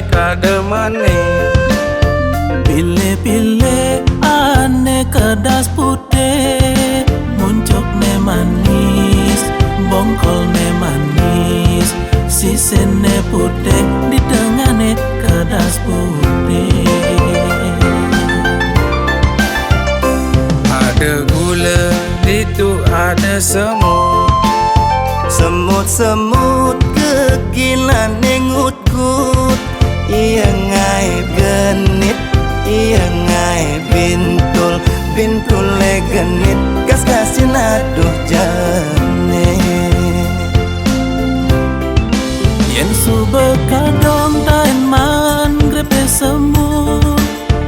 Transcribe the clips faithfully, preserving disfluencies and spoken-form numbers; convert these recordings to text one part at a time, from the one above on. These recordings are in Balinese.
Kademane. Pile-pile ane kedas pute, muncukne manis, bongkolne manis, sisene pute, di tengahne kedas pute. Ada gula, ditu ada semut. Semut-semut kegilan nengut-ngut. Iya ngai genit, iya ngai bintul, bintul le genit, gas-gasin aduh jane. Yen suba kadong taen man grepe semut,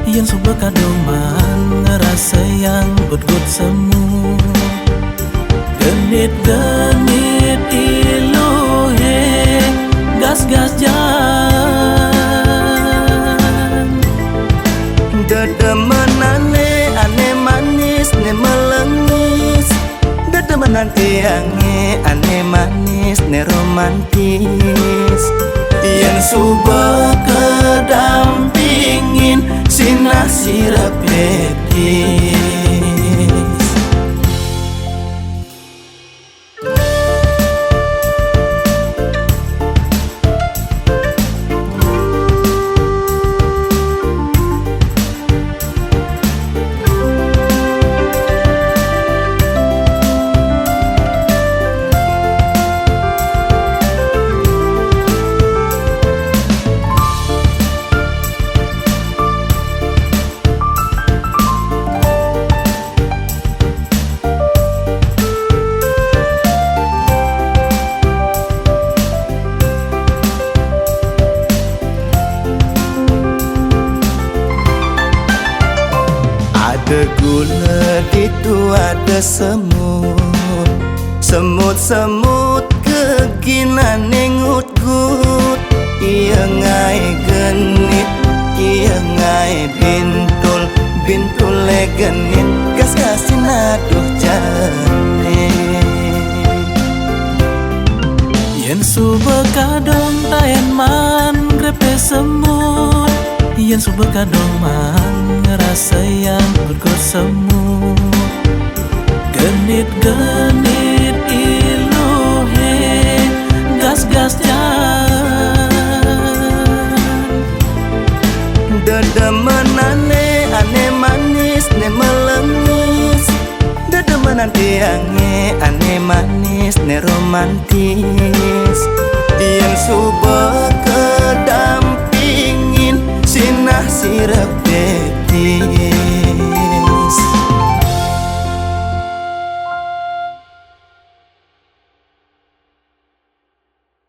yen suba kadong man ngrasayang gut-gut semut. Genit-genit iluhe, gas-gas jan. Dedemenane ane manis ne melengis. Dedemenan tiange ane manis ne romantis. Yen suba kedampingin sinah sirep betis. Ada gula ditu ada semut. Semut-semut keginan nengut-ngut. Iya ngai genit, iya ngai bintul, bintul le genit, gas-gasin aduh jane. Yen suba kadong taen man grepe semut, yen suba kadong man ngrasayang gut-gut semut. Genit-genit iluhe, gas-gas jan. Dedemenane ane manis ne melengis. Dedemenan tiange ane manis ne romantis. Yen suba kedampingin sinah sirep betis.